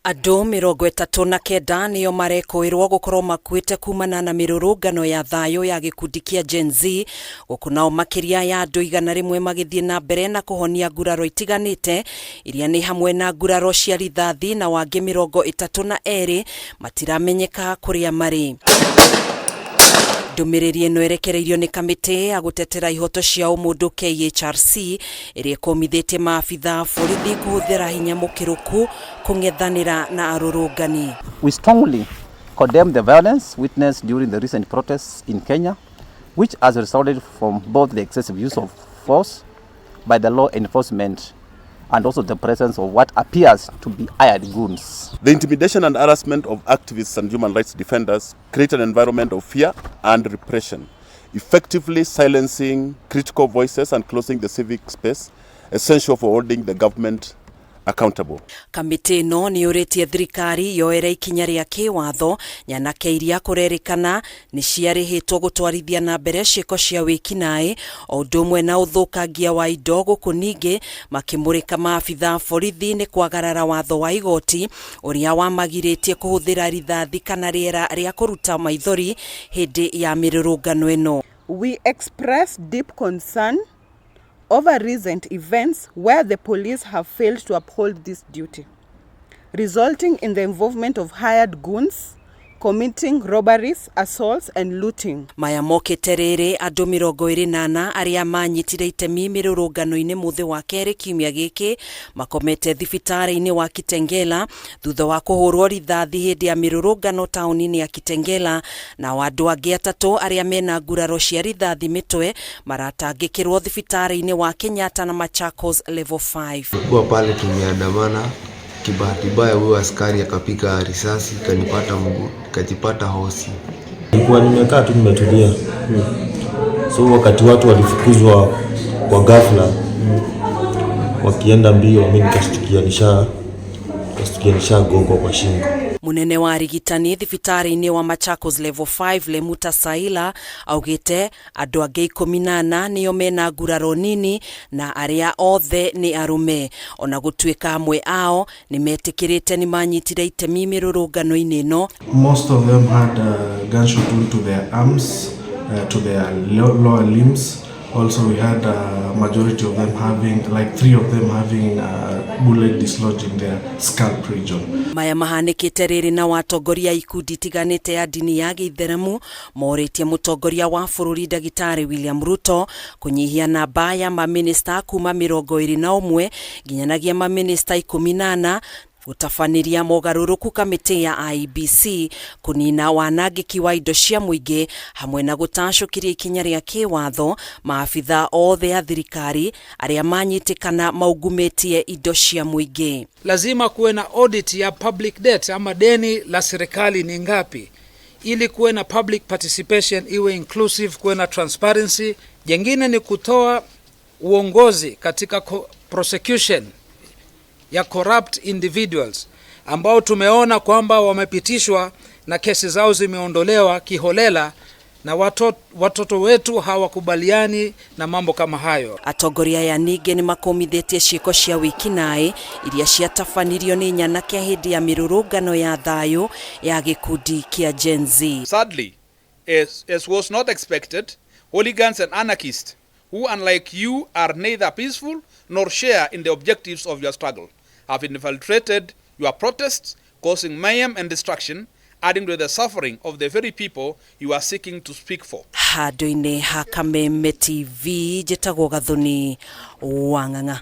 Andũ 39 nĩo marekũĩrwo gũkorwo makuĩte kumana na mĩrũrũngano ya thayũ ya gĩkundi kĩa Gen Z, gũkũ nao makĩria ya andũ 100 magĩthiĩ na mbere na kũhonia nguraro itiganĩte iria nĩ hamwe na nguraro cia rithathi na wangĩ 32 matiramenyeka kũrĩa marĩ. Ndũmĩrĩri ĩno ĩrekereirio nĩ kamĩtĩ ya gũtetera ihoto cia ũmũndũ KHRC ĩrĩa ĩkũmithĩtie maabitha a borithi kũhũthĩra hinya mũkĩrũku kũng'ethanĩra na arũrũngani. We strongly condemn the violence witnessed during the recent protests in Kenya, which has resulted from both the excessive use of force by the law enforcement and also the presence of what appears to be hired goons. The intimidation and harassment of activists and human rights defenders create an environment of fear and repression, effectively silencing critical voices and closing the civic space essential for holding the government accountable. Kamĩtĩ ĩno nĩ yũrĩtie thirikari yoere ikinya rĩa kĩwatho nyanake iria kũrerĩkana nĩ ciarĩhĩtwo gũtwarithia na mbere ciĩko cia wĩkinaĩ o ũndũ ũmwe na ũthũkangia wa indo, gũkũ ningĩ makĩmũrĩka maabitha a borithi nĩ kwagarara watho wa igoti ũrĩa wamagirĩtie kũhũthĩra rithathi kana rĩera rĩa kũruta maithori hĩndĩ ya mĩrũrũngano ĩno. We express deep concern over recent events where the police have failed to uphold this duty, resulting in the involvement of hired goons committing robberies, assaults, and looting. Maya mokĩte rĩrĩ andũ 24 arĩa manyitire itemi mĩrũrũngano-inĩ mũthĩ wa kerĩ kiumia gĩkĩ makomete thibitarĩ-inĩ wa Kitengela thutha wa kũhũrwo rithathi hĩndĩ ya mĩrũrũngano taũni-inĩ ya Kitengela, nao andũ angĩ atatũ arĩa mena nguraro cia rithathi mĩtwe maratangĩkĩrwo thibitarĩ-inĩ wa Kenyatta na Machakos Level 5. Kuwa pale tumeandamana, kibahati mbaya huyo askari akapiga risasi ikanipata mguu, nikajipata hosi. Nilikuwa nimekaa tu nimetulia. So wakati watu walifukuzwa kwa ghafla wakienda mbio, mi nikastukia nishagongwa kwa shingo. Munene wa arigitani thibitarĩ-inĩ wa Machakos Level 5 Lemuta Saila augĩte andũ angĩ 14 nĩo mena nguraro nini na arĩa othe nĩ arũme, ona gũtuĩka amwe ao nĩ metĩkĩrĩte nĩ manyitire itemi mĩrũrũngano-inĩ ĩno. Most of them had gunshot wound to their arms, to their lower limbs. Also, we had a majority of them having, like three of them having bullet dislodged in their scalp region. Maya mahanĩkĩte rĩrĩ na watongoria ikundi itiganĩte ya ndini ya gĩithĩramu morĩtie mũtongoria wa bũrũri ndagĩtarĩ William Ruto kũnyihia namba ya mamĩnĩsta kuma 21 nginyanagia mamĩnĩsta 14, gũtabanĩria mogarũrũku kamĩtĩ ya IEBC, kũnina wanangĩki wa indo cia mũingĩ hamwe na gũtacũkĩria ikinya rĩa kĩwatho maabitha othe a thirikari arĩa manyitĩkana maungumĩtie indo cia mũingĩ. Lazima kuwe na audit ya public debt ama deni la serikali ni ngapi, ili kuwe na public participation, iwe inclusive, kuwe na transparency. Jengine ni kutoa uongozi katika prosecution ya corrupt individuals ambao tumeona kwamba wamepitishwa na kesi zao zimeondolewa kiholela na watoto wetu hawakubaliani na mambo kama hayo. Atongoria aya ningĩ nĩ makũmithĩtie ciĩko cia wĩkinaĩ iria ciatabanirio nĩ nyanake hĩndĩ ya mĩrũrũngano ya thayũ ya gĩkundi kĩa Gen Z. Sadly, as was not expected, hooligans and anarchists who, unlike you, are neither peaceful nor share in the objectives of your struggle, have infiltrated your protests, causing mayhem and destruction, adding to the suffering of the very people you are seeking to speak for. Handũ-inĩ ha Kameme TV, njĩtagwo Gathoni Wang'ang'a.